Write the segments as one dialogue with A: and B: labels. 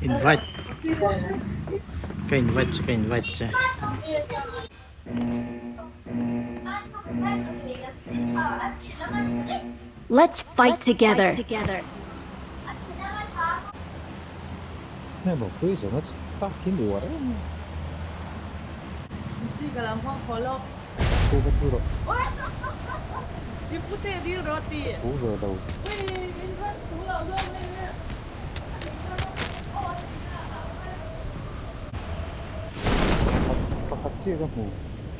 A: Invite ka invite che ka invite che.
B: Let's fight together.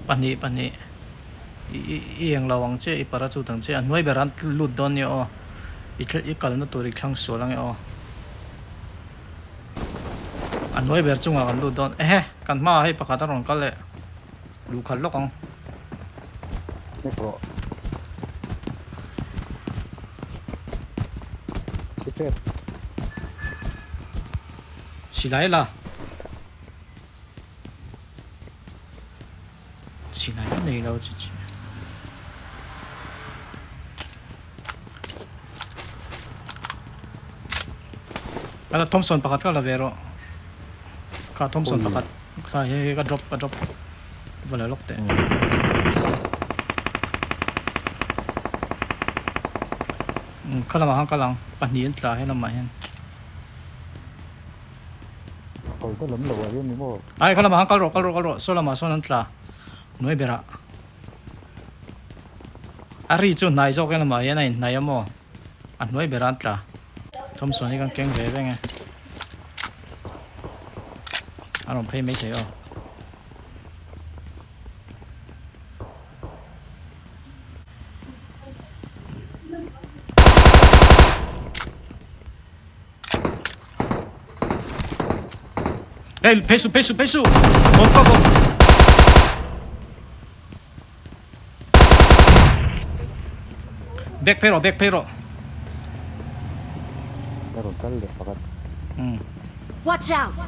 B: Pahnih pahnih i i englo ang che i parachute ang che a hnuai berah an lut dawn nia aw i i kalna tur i thlang sual ange aw a hnuai ber chungah kan lut dawn ehe kan hmaah hei pakhat a rawn kal leh luh khalh lawk ang. Silai la. Silai ka nei lo chi chi. Ala Thompson pakhat ka la ve rawh. Kha Thompson pakhat kha he he ka drop ka drop. Va la lawk teh. Kha lamah khan kal ang pahnih an tla he lamah hian.
C: Kal ta lam lo ah hian ni maw?
A: Ai kha lamah khan kal rawh kal rawh kal rawh saw lamah sawn an tla hnuai berah a ri chu hnai zawk em lamah hian a inhnai a maw a hnuai berah an tla thawmsawn hi kan keng ve veng e a rawn phei maithei aw. Hey, phei suh, phei suh, phei suh. Bawm ka bawm. Back phei rawh, back phei rawh.
C: Ka rawn kal leh pakhat.
A: Hmm.
B: Watch out!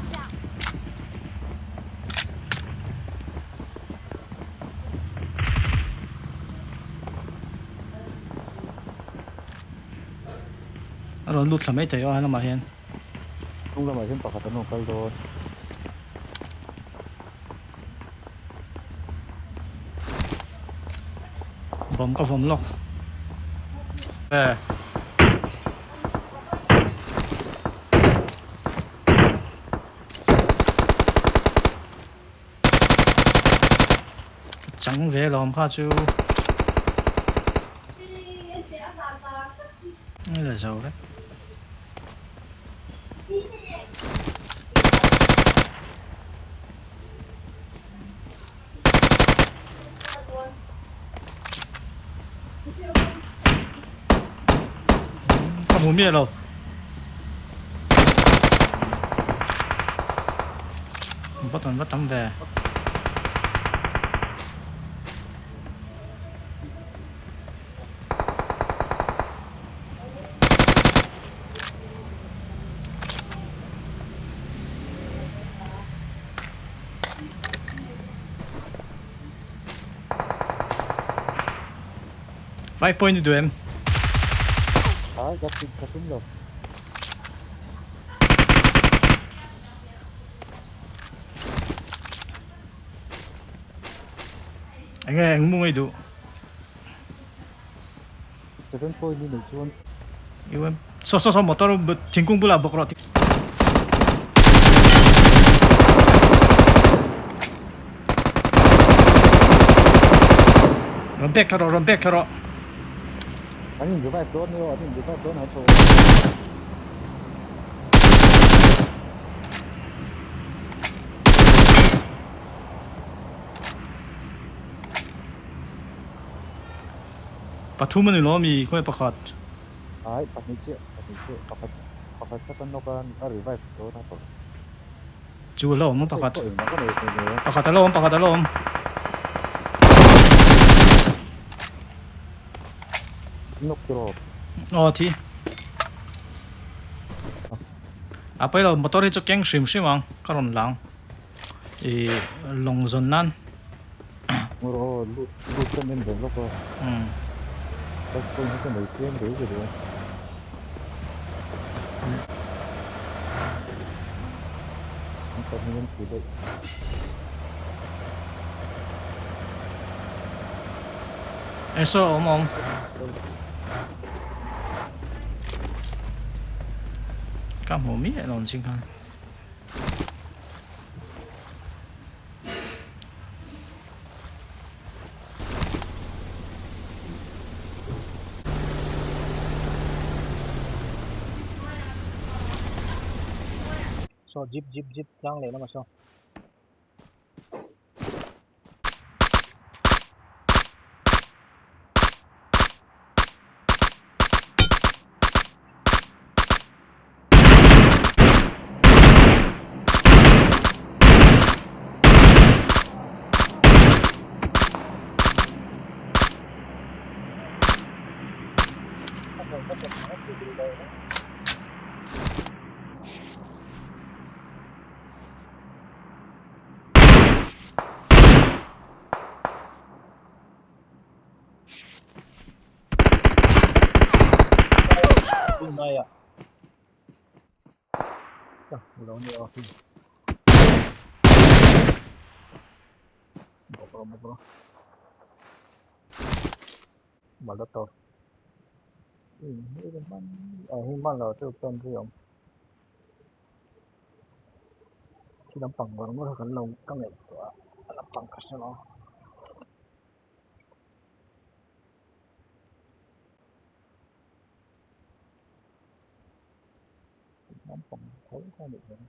A: A rawn lut thla mai thei aw helamah hian.
C: Hnung lamah hian pakhat an rawn kal dawn.
A: Vawm ka vawm lawk. Eh. Chang ve lawm kha chu. La zo vek. Ka hmu miah lo. Button va tam ve. Five point i duh em?
C: Ai, ka ka tum lo.
A: Enge eng mu ngei duh?
C: 7 point i neih chuan.
A: UM. Saw saw saw motor thingkung bulah bawk rawh. Rawn pek thla rawh, rawn pek thla rawh.
C: An in revive dawn emaw, an in revive dawn an tho.
A: Pathum a ni lo ami khawi pakhat.
C: Ai pahnih chiah pahnih chiah pakhat pakhat kha kan nawk a a revive dawn a pakhat.
A: Chu a hlauhawm pakhat. Pakhat a hlauhawm pakhat a hlauhawm.
C: Nawk tiraw.
A: Aw thi. A pawi lo motor hi chu keng hrim hrim ang ka rawn lang. I lawng zawn nan.
C: Aw lut lut kan en ve lawk a. Umm. Ka phone hi ka nei tlem ve ve lo. Pahnih an tih daih.
B: E saw awm awm. Ka hmu miah lo ang ching khan.
A: Saw jeep jeep jeep tlang leh lamah saw. Molotov. Khi lampang ngawr ngawr kha kan lo ka ngaihtuah a, a lampang ka hre lo. Lampang tho kha a nih hmel.